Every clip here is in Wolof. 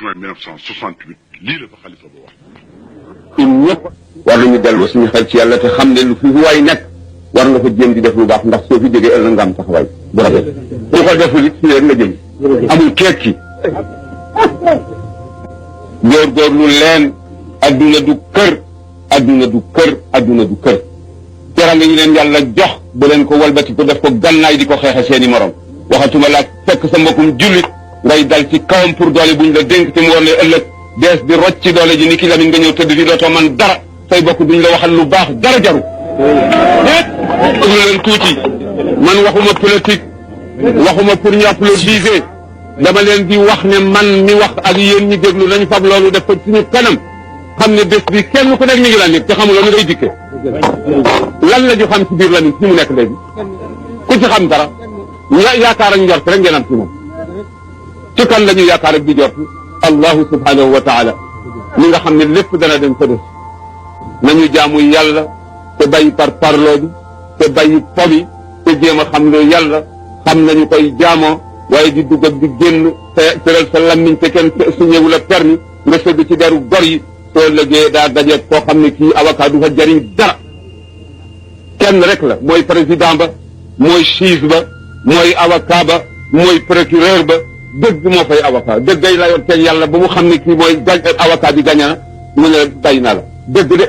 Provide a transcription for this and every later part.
juin 1968 lii la fa xalifa ba wax. ñun ñëpp war nañu dellu suñu xel ci yàlla te xam ne lu fi waay nekk war nga fa jéem di def lu baax ndax soo fi jógee ëllëg nga am taxawaay bu rafet ku ko deful it fii rek nga jëm amul keek ci góorgóorlu leen adduna du kër adduna du kër adduna du kër teranga ñu leen yàlla jox bu leen ko walbati ko def ko gannaay di ko xeexe seeni morom waxatuma laa fekk sa mbokkum jullit ngay dal ci kawam pour doole buñ la dénk te mu war ne ëllëg dees di rocc ci doole ji ni ki lamin nga ñëw tëdd fi dootoo man dara say bokk duñ la waxal lu baax dara jaru déglu leen tuuti man waxuma politique waxuma pour ñu applaudiser dama leen di wax ne man mi wax ak yéen ñi déglu nañu fab loolu def ko suñu kanam xam ne bés bi kenn ku nekk mi ngi la nit te xamuloo ni ngay dikkee lan la ñu xam ci biir la nit ci mu nekk léegi ku ci xam dara yaakaar ak njort rek ngeen am ci moom ci kan la ñu yaakaar ak di jort allahu subhanahu wa taala mi nga xam ne lépp dana dem ko def nañu jaamu yàlla te bàyyi par parloo bi te bàyyi po bi te jéem a xam ne yàlla xam nañu koy jaamoo waaye di dugg ak di génn te tëral sa lammiñ te kenn suñewu la permis nga sëgg ci deru gor yi soo lëgee daa dajeeg koo xam ne kii avocat du fa jariñ dara kenn rek la mooy président ba mooy juge ba mooy avocat ba mooy procureur ba dëgg moo fay avocat dëggay la yoon teg yàlla ba mu xam ne kii mooy avocat bi gañe na mu ne bay na la dëgg de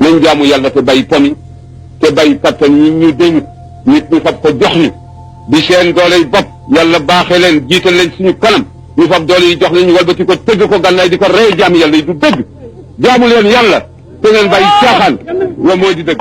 nañ jaamu yàlla te bay pomi te bay kattan yi ñu dénk nit ñi fab ko jox ñu di seen doole yi bopp yàlla baaxee leen jiital leen suñu kanam ñu fab doole yi jox leen ñu walbati ko tëgg ko gànnaay di ko rey jaam yàlla yi du dëgg jaamu leen yàlla te ngeen bàyyi caaxaan wa moo di dëgg